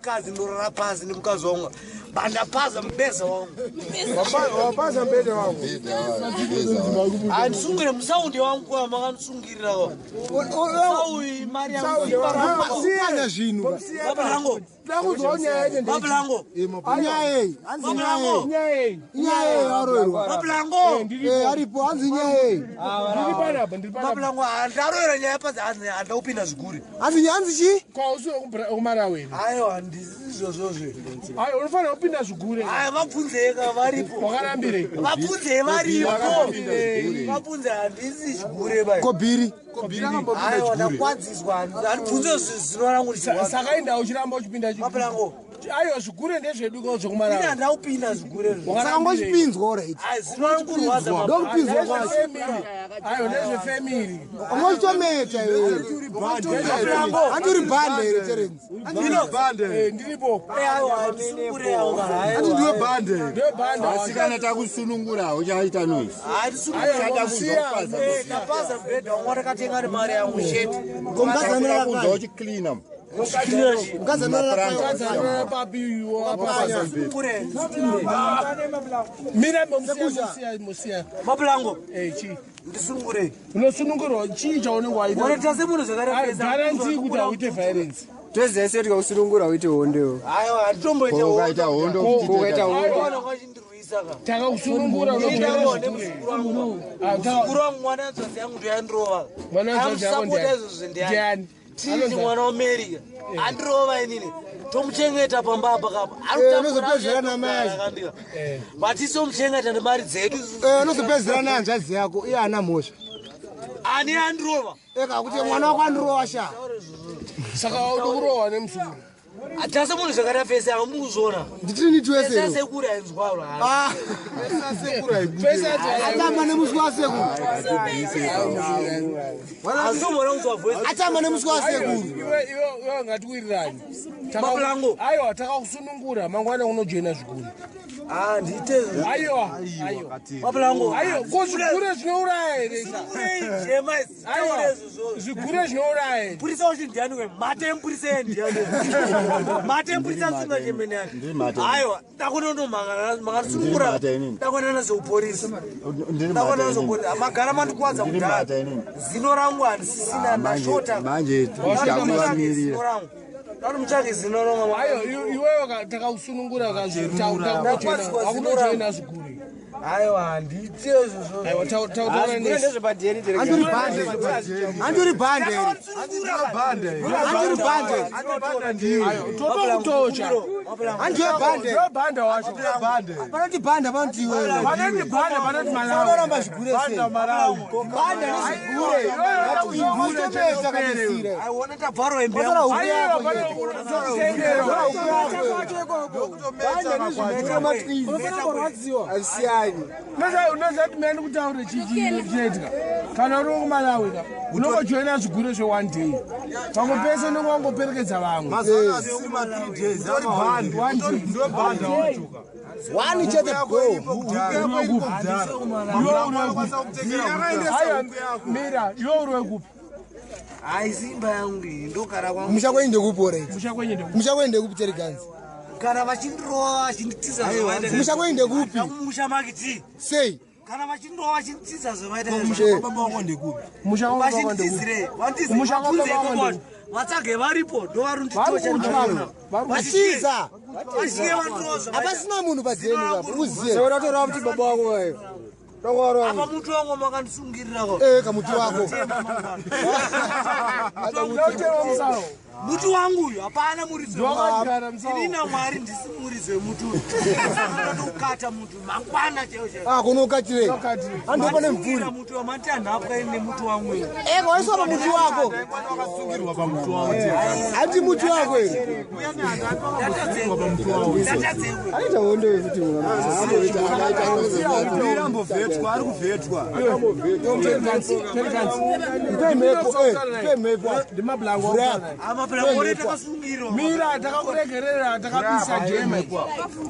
Mukadzi ndorara pasi nemukadzi wangu bandapaza mubeza wangu. Wapaza mbede wangu. Handisungire musaundi wangu kwa makandisungirira sauyi mari yangu zvinhu. Babalango. Ndakuzwa nyaya yacho. Babalango. Inyaya iyi. Hanzi nyaya iyi. Inyaya iyi aroerwa. Babalango. Eh, aripo hanzi nyaya iyi. Ndiri panapa, ndiri panapa. Babalango handaroera nyaya pasi handaupinda zviguri. Hanzi hanzi chi? Kwa usiwe kumarawi. Aiwa handizvozvozve. Aiwa unofanira kupinda zvigure. Aiwa vabvunzeka varipo. Wakarambirei? Vabvunze varipo. Vabvunze handisi zvigure bai. Kobhiri. Aiwa ndakwadziswa handibvunze zino rangu richirwadza. Saka inda uchiramba uchipinda chigure. Babalango. Aiwa zvigure ndezvedu ko zvekumarawi. Ini handaupinda zvigure. Saka ngochipinzwa alright. Ai zino rangu kurwadza. Ndokupinzwa kwacho. Aiwa ndezvefamily. Ungochitometa iwewe. Handi uri bhande here Terence? Bhande. Ndiripo. Handi ndiwe bhande. Ndiwe bhande. Asi kana takusunungura uchaita noise. Ndapaza bhedha wangu watakatenga nemari yangu chete. Mukadzi anorara kunzwa uchicleana. Mukadzi anorara papi Mira musiya musiya. Mapulango. Eh chi. Ndisunungure. Unosunungurwa chii chaunenge waita? Wanoita semunhu zvakarepesa. Guarantee kuti hauite violence. Toziva sei tikakusunungura uite hondewo. Aiwa handitomboite hondo. Ukaita hondo Ukaita hondo. Takakusunungura unojoina zvigure. Muzukuru wangu mwana hanzvadzi yangu ndoyandirova. Mwana hanzvadzi yako Amusapota izvozvo ndiani? ndiani? Titi mwana waAmerica. Andirova inini. Tomuchengeta pamba apa kapa. Unozopedzera namai acho. But isomuchengeta nemari dzedu. Unozopedzera nehanzvadzi yako iye ana mhosva. Ani andirova? Eka kuti mwana wako andirova sha. Saka uri kurohwa nemuzukuru. Atase munhu zvakaita fesi anga mukuzviona. Nditini twese. Fesi asekuru ainzwaro. Ah. Atamba nemusi wasekuru. Azomona kunzwa voice. Atamba nemusi wasekuru. Iwe iwe iwe ngatiwirirane. Mapulango. Aiwa takakusunungura mangwana unojoina zvikuru. Ah ndiite. Aiwa. Aiwa. Mapulango. Aiwa ko zvigure zvinouraya here? Jema. Aiwa zvigure zvinouraya here? Purisa wacho ndiani we? Mate mpurisa ndiani? Mate mpurisa asunga chemene yani. Aiwa ndakunonomhangana makasunungura. Ndakuonana zveupurisa. Ndakuonana zveupurisa. Magara mandikwadza kudhara. Zino rangu handisisina ndashota. Manje takuvamirira. Ndanomutsvake zino rangu. Aiwa iwewe takakusunungura kazokunojoina zvigure. Aiwa handiite izvozvo. Aiwa taura Zvigure ndezvepadheni tere. Anduri bhande. Anduri bhande. Anduri bhande. Totokutocha. Andiwe bhande. Ndiwe bhande wacho. Panoti bhande panoti iwewe. Panoti bhande panoti Malawi. Unoramba zvigure sei? Bhande nezvigure. Ungotometa kabisira. Aiona tabvarwa imbe Wasara yangu. huku yako. Bhande nezvigure matwizi. Hazvisiyani. Unoziva kuti mene kutaura chinoitika kana uri wekuMalawi ka unongojoina zvigure zve one day pamwe pese unenge wangoperekedza vamwe. One chete go. Mira iwe uri wekupi? Haisi imba yangu iyi ndogara kwangu. Musha kwenyu ndekupi alright? Musha kwenyu ndekupi? Musha kwenyu ndekupi Teriganzi? Kana vachindirova vachinditiza zvawaita. Musha kwenyu ndekupi? Musha makiti. Sei? Kana vachindirova vachinditiza zvawaita. Baba wako ndekupi? Musha wako Vachinditizire. Vanditize. Musha wako Vabvunze baba wako ikoko wacho. Vatsage varipo ndovarunditocha. Vatiza. Vasvike vandirova zvawaita. Hapasina munhu padzeni apa. Uziye. Saka unotora kuti baba wako vayo. Apa muti wangu makandisungirira ko. Eh kamuti wako. Muti wangu uyu hapana muridzi. Wakagara musawo. Ini naMwari ndisi muridzi wemuti uyu. Ndokata muti mangwana chaiwo chaiwo. Ah kunokatirei. Ando pane mvuri. Mandisungirira muti wangu manditi anhapwa ini nemuti wangu uyu. Eh waiswa pamuti wako. Handi muti wako here. Ndatadzengwe. Aita hondo yekuti munhu Mirambovhetwa ari kuvhetwa. Mpe mhepo eh mpe mhepo. Ndimablango. Amaplango ore takasungirwa. Mira takakuregerera takabisa jema.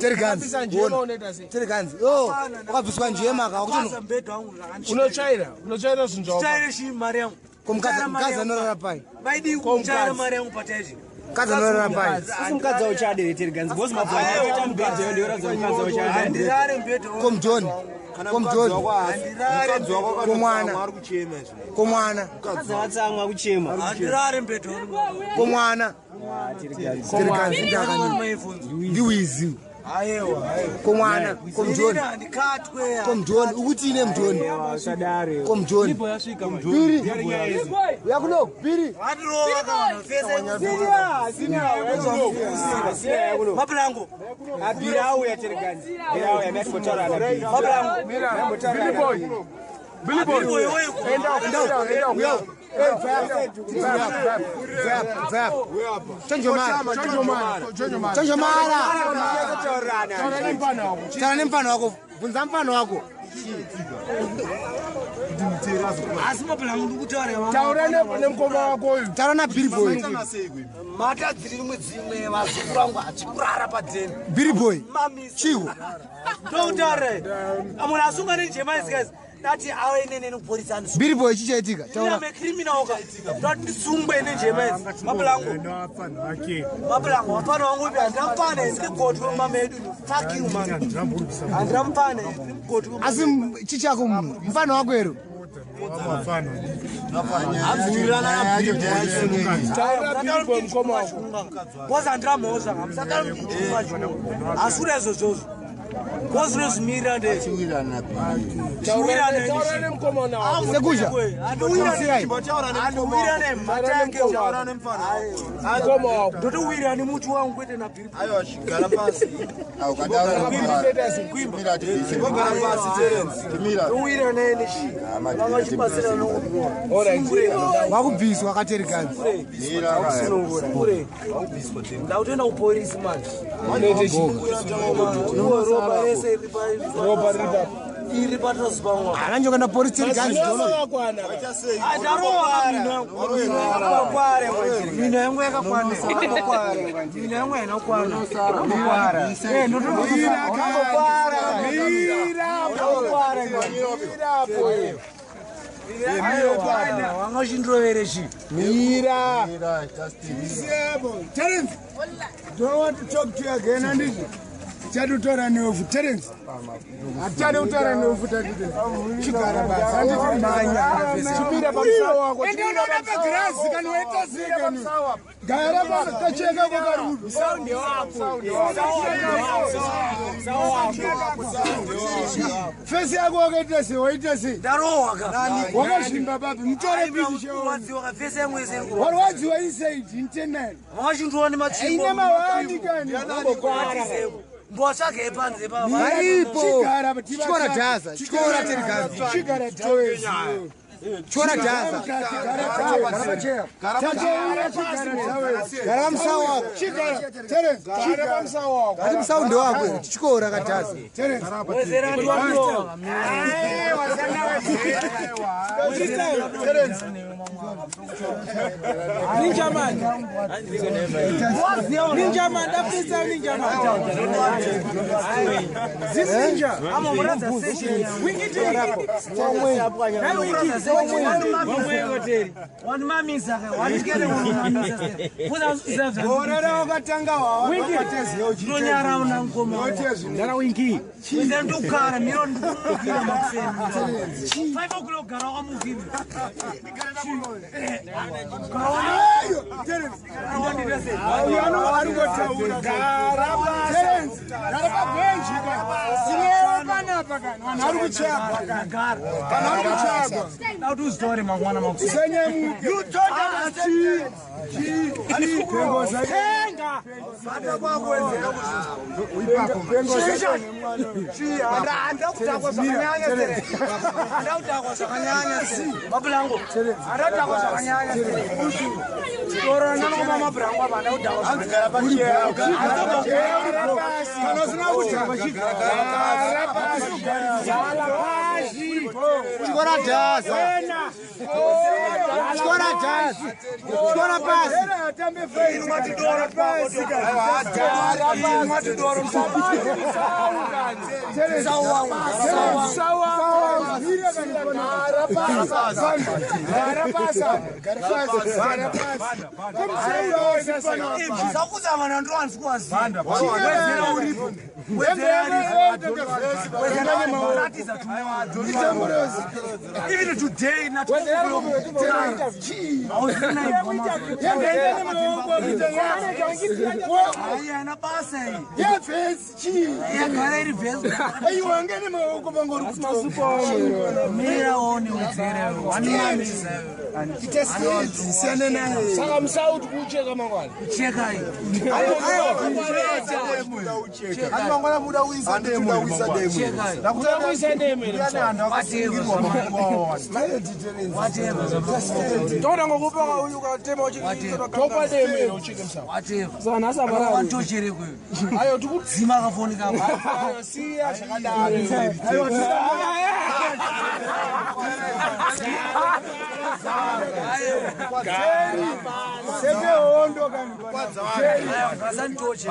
Teriganzi. Takabisa njema unoita sei? Teriganzi. Oh wakabviswa njema ka wakuti Paza mbedha wangu zvakandishinga. Unotsvaira, unotsvaira zvinhu zvako. Chaire shii mari yangu. ko mukadzi mukadzi anorara pai. Vaidii kuchaira mari yangu pataizvi. Mukadzi anorara pai. Asi mukadzi auchade Teriganzi because mabvana akaita mubhedha yo ndioratidza mukadzi auchade. Handirare mubhedha. Komjoni. Komjoni. Komwana. Komwana. Mukadzi atsamwa kuchema. Handirare mubhedha. Komwana. Teriganzi ndakanini. Ndiwizi. Komwana. Komjoni. Handikatwe. Komjoni. Ukuthi ine mjoni. Usadare. Komjoni. Biri. Uyakuno biri. Vandirova kana fese. Mapulango. Abira auya Teriganzi. Bira auya mati botaura na Biri. Mapulango. Billy Boy. Billy Boy. Boy, oye. Enda, enda, enda. Chonjomara. Chonjomara. Chonjomara. Chonjomara. Taura nemufana wako. Taura nemufana wako. Bvunza mufana wako. Asi mapulango ndikutaura. Taura nemukoma wako uyu. Taura na Billy Boy. Mata dziri rimwe dzimwe vazukuru vangu hachikurara padheni. Billy Boy. Mamisa. Chiwo. Ndokutaura. Munhu asunga nenjema idzi guys. Dati awe nene nekuporisa andisunga. Billy Boy chichaitika. Taura. Ndame criminal ka. Ndati ndisungwe nenjema idzi. Mapulango. Mapulango mafana wangu upi handira ndiri gotwe mumama edu. Fuck you man. Handira mufana ndiri mugotwe. Asi chichako munhu. Mufana wako ero. Taura Billy Boy mukoma wako. Kozi handira mhosva hamusakari kuchunga chunga. Asi uri izvozvozvo. Kozi unozvimirira ndee. Taura nemukoma wako. Sekuja. Andiwira nemhata yake. Mukoma wako. Ndotowira nemuti wangu kwete nabhiri. Ndowira naye nechi. Vanga chipasira nokurowa. Wakubviswa kaTeriganzi. Ndakutoenda kuporisi manje. Ropa rese iri pa Ropa riri papo. iri patrozi pangu. Ananje kuenda polisi Teriganzi. Wakwana. Ndarowa mino yangu. Mino yangu yakakwana. Mino yangu haina kukwana. Eh, ndotokwara. Mira. Wanga uchindirovere chii? Mira. Terence. Don't want to talk to you again, andizvo. Tichatotaura newe futi Terence. Hatichade kutaura newe futi anditi. Chigara basi. Anditi. Chimira pamusawo wako. Ende unoona pagirazi kana waita sei kana. Gara pano kacheka kwakarudu. Fesi yako wakaita sei waita sei? Ndarohwa ka. Wakazvimba papi mutore pichi Kurwadziwa ka fesi yangu yese iri kurwadza. Warwadziwa inside internal. Wanga uchindirowa nematsvimbo. Ine mawandi kani. Mbotsvage panze pa. Varipo. Chigara pa- Chikora dhaza. Chikora Teriganzi. Chigara dhaza. Chikora dhaza. Gara pamusawo wako. Ati musawo ndewako ero. Chikora kadhaza. Wezera ndiwandirowa. Ninja man. Ninja man, da freestyle ninja man. This ninja. Ama muradza session. Winky T. Na Winky. Wanimamisa ka. Wandikele unimamisa. Kuza Gore wakatanga Ndinonyara una ngoma. Ndara Winky. Wezera ndokugara miro ndikumukira makuseni. 5 o'clock gara wakamukira. Gara pabhenji sinewe panapa kani vanhu vari kuchagwa kani vanhu vari kuchagwa Dauti uzitore mangwana makuseni. senyemuke Handakudhakwa zvakanyanya sere. Handakudhakwa zvakanyanya sere. Mapulango. Handakudhakwa zvakanyanya sere. Doro nanokoma mapulango apa handakudhakwa zvakanyanya. kana usina kudhakwa chigara pasi Chikora dhaza. Chikora dhaza. Chikora pasi. atambe pasi Sau wangu. Sau wangu. pasi. Gara pasi. Gara pasi. Gara pasi. Gara pasi. Zvakuza vanhu ndovanzi kuwaziva. Wedzera uripo. Wedzera aripo. Wedzera aripo. Even today, not haina basa iyi. Yagara iri vhesi. Mira one wedzere. Wanomamisa. Saka musauti kucheka mangwana. Cheka iyi. Mangwana muda uisa demo. Cheka iyi. Kuda kuisa demo here. Whatever. Toda ngokupa uyu ukatema uchitora Topa demo here ucheke musau. Whatever. Saka nhasi hapana. Wantochereko iwe. Ayo tiku Dzima akafonika apa. ayo siya zvakadaro. Vasantoche.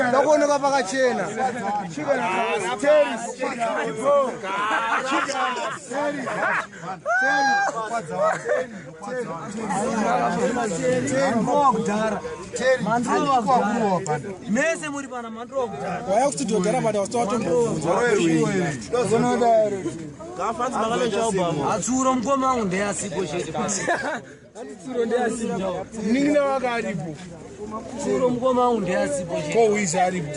Ndakuoneka pakachena. Mandrowa kudhara. Mandrowa kudhara. Mese muri pana mandrowa kudhara. Waya kustudio gara pano wasitotombobvunza. Atsuro mukoma wangu ndeyasipo chete basi. Munin'ina wake aripo. Tsuro mukoma wangu ndeyasipo chete. Ko Wiza aripo.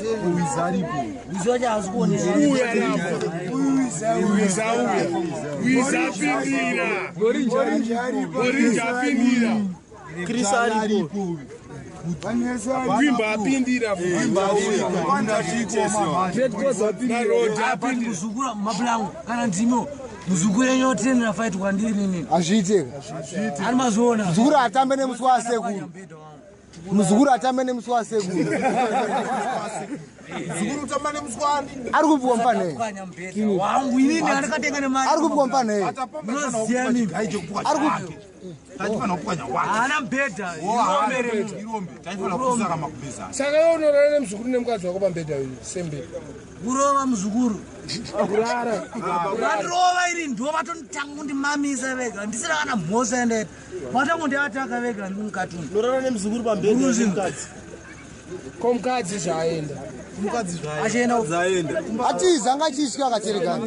Wizi wacho haasi kuoneka. Uya aripo. Wiza uya. Wiza apindira. Gorinja apindira. Chris aripo. Gwimba apindira. Narodhi But apindira. muzukuru mapulangu kana ndimo muzukuru enyu otendera fight kwandiri nini. Hazviiteka. Ani mazoona. Muzukuru atambe nemusi wasekuru. Muzukuru atambe nemusi wasekuru. Ari kupiwa mufanei. Pwanya mubhedha wangu inini andakatenga nemari. Ari kupiwa mufanei. Munoziya mimi. Ari kupi. Haana mubhedha. Irombe remunhu. Saka iwe unorara nemuzukuru nemukadzi wako pambedha uyu sembedha. Kurova muzukuru. Vandirova iri ndo vatonditanga kundimamisa vega. Ndisina kana mhosva yandaita. Vatangondiataka vega ndi mukatuni. Unorara nemuzukuru pambedha nemukadzi. Ko mukadzi zvaaenda. Achienda Atiza anga achitya akacherekana.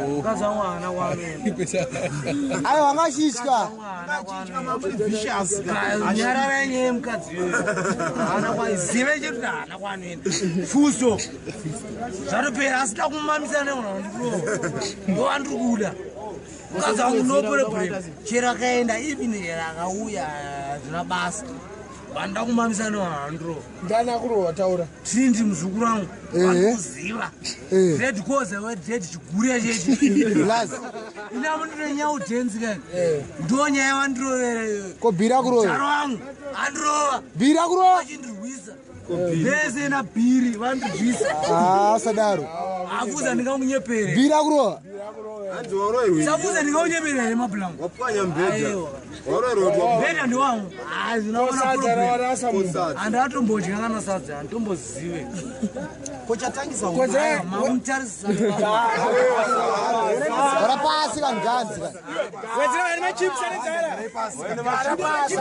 mukadzi wangu haana kwanoenda. Aiwa anga achitya. Nyarara nyaya yemukadzi iyoyo. Haana kwa zive chekuti haana kwanoenda. Fuso. Zvatopera asida kumamisa nemunhu anondirova. Ndowandiri kuda. Mukadzi wangu no problem. Chero akaenda even chero akauya hazvina basa. Vanoda kumamisa nemunhu anondirova. Ndani akurohwa taura. Tindi muzukuru wangu. Ehe. Vandikuziva. Eh. Red cause red chigure chechi. Blazi. Ina mundire nyau dhenzi kani. Ndo nyaya wandirovera iyoyo. Ko bhira kurova. Jaro wangu andirova. Bhira kurova. Vachindirwisa. Vese nabhiri vandirwisa. Ah, usadaro. Afuza ndingamunyepere. Bhira kurova. Safuza ndingamunyepere here mapulangu. Wapwanya mbedha. Aiwa. Warorotwa. Bhedha ndiwangu. Ah, zvinaona Sadza problem. rawarasa mumba. Handatombodya kana sadza, handitombozive. Kodze Mamutarisa. Gara pasi kani ganzi kani. Wedzera vane machips anegara. Gara pasi.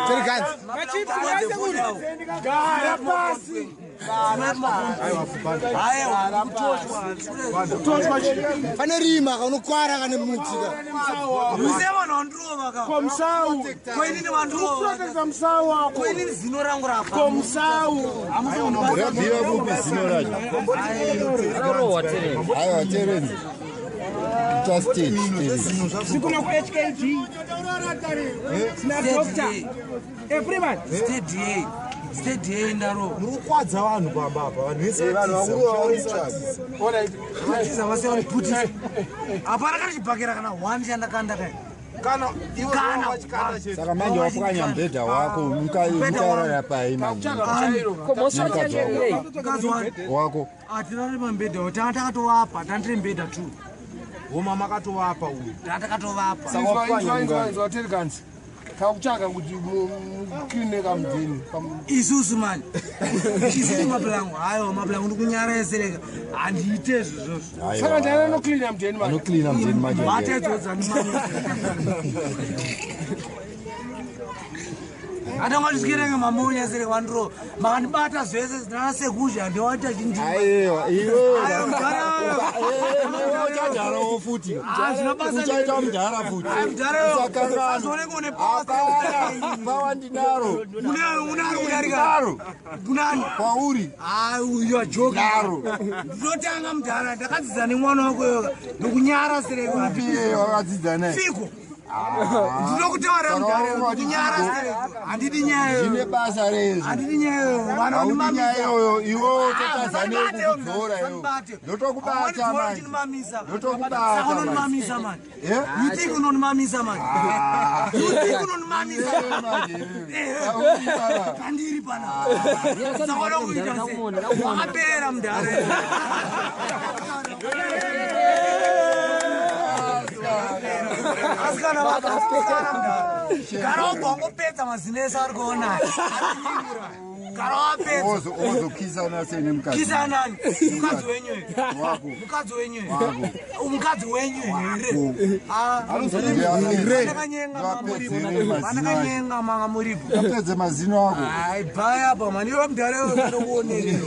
Teri ganzi. Machips akasekuru. gara pasi. Aiwa, kutoshwa. Pane rima kaunokwara kane muti ka. Rwise vanhu vandirova ka. Ko musau. Ko inini vandirova. Protecta musau wako. Ko inini zino rangu rafa. Ko musau. Rabvira kupi zino racho? Aiwa Terence. Ita state. Terence. Sikuna ku HKG. Na doctor. Eh Freeman. Steady A. Steady A ndarova. Murikukwadza vanhu pamba apa vanhu vese Vanhu vakuru vauri kutsvaga. Vatiza vase vaniputisa. Hapana kana chibhakera kana one chandakanda kai. kana ivo Kana vachikanda chete Saka manje wapwanya mubhedha wako mukarara pai manje. Nemukadzi wako. Mukadzi wani. Wako. Hatirari pamubhedha tanga takatovapa tandiri mubhedha two. homa makatovapa uyu Tanga takatovapa. Saka wapwanya mungani. Inzwa teri ganzi. Takutsvaka kuti mukline kamudheni. Isusu mani, isusu mapulango. Aiwa, mapulango, ndikunyaresereka, handiite izvozvozvo. Saka ndiani anoklina mudheni manje? Anoklina mudheni manje. Matedzodza ndimani atanga tiskerenge mamunyasereka vandiro makandibata zvese zinanasekuzha ndiwaita chinji. Aiwa, iwe. Aiwa, mudhara. Uchadharawo futi. Hazvina basa. Uchaita mudhara futi. Ai, mudhara, Usakanganwa. usazooneka une power. Hapana, pawa ndinaro. Unaro kudarika Ndinaro. kunani? Kwauri. Ah, you are joking. Ndaro. Ndinotanga mudhara, ndakadzidza nemwana wako yoga ndokunyara sereko. Iye wakadzidza naye. Fiko. Ndinokutaura mudhara, ndikunyara sereko, handidi nyaya Zvine iyoyo. basa rezvo. Handidi nyaya iyoyo, vana Haudi nyaya vandimamisa. iyoyo, iwewo totadza Usandibate, nekukudzora iwewe. usandibate. Ndotokubata manje. Uchindimamisa. Ndotokubata Saka manje. unondimamisa manje. Eh? You think unondimamisa manje? You think unondimamisa? Iwe manje, iwewe. Haudi baba. Pandiri pana. Saka unokuita sei? Wakapera mudhara. Asikana vakasikana mudhara. Gara wabva wangopedza mazino ese ari kuona. Gara wapedza. Ozokisana sei nemukadzi? Kisa nani? Mukadzi wenyu here? Wako. Mukadzi wenyu here? Wako. Mukadzi wenyu here? Ah, Vandakanyenga manga muripo. Vapedzere mazino ako. Vandakanyenga manga muripo. Apedze mazino ako. Ai, baya apa mani, iwe mudhara ndokuonerero.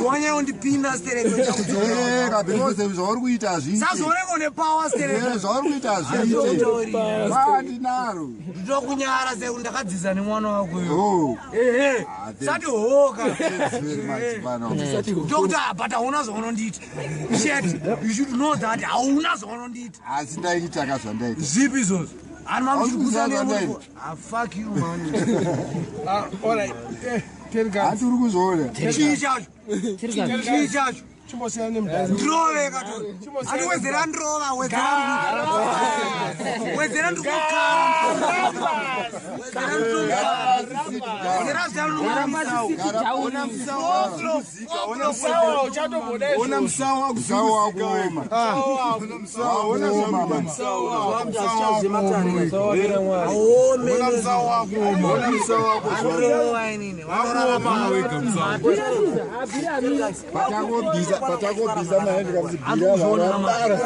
Wanyanya kundipinda stereko. Eka, because zvauri kuita hazviite. Sazooneka une power stereko. Eh, zvauri kuita hazviite. Handitotaurira. Pawa ndinaro. Ndokunyara seku ndakadzidza nemwana wako iwe. Oh, Ehe. thanks. Sati hoka. Thanks very much, bana. Ndokuti ah, but hauna zvaunondiita. Shit, you should know that hauna zvaunondiita. Asi ndaita ka zvandaita. Zvipi izvozvo? Ani Hausi kuziva mamuchikusa. Ah, fuck you man. Alright. Terika. Handi uri kuzviona. Chii chacho? Chii chacho? Chimbosiyana nemudhara. Ndirove kato. Andi wedzera ndirova, wedzera. Wedzera ndikukara. Wedzera ndikukara. Wedzera zvanomamisawo. Ona musawa wako. Musawa wakuoma. Wakuoma manje. Ona musawa wakuoma. Ona musawa wako. Andorova inini. Wakuoma wega musawa. Patakobvisa patakobvisa mahendi kakuti bhira varabara.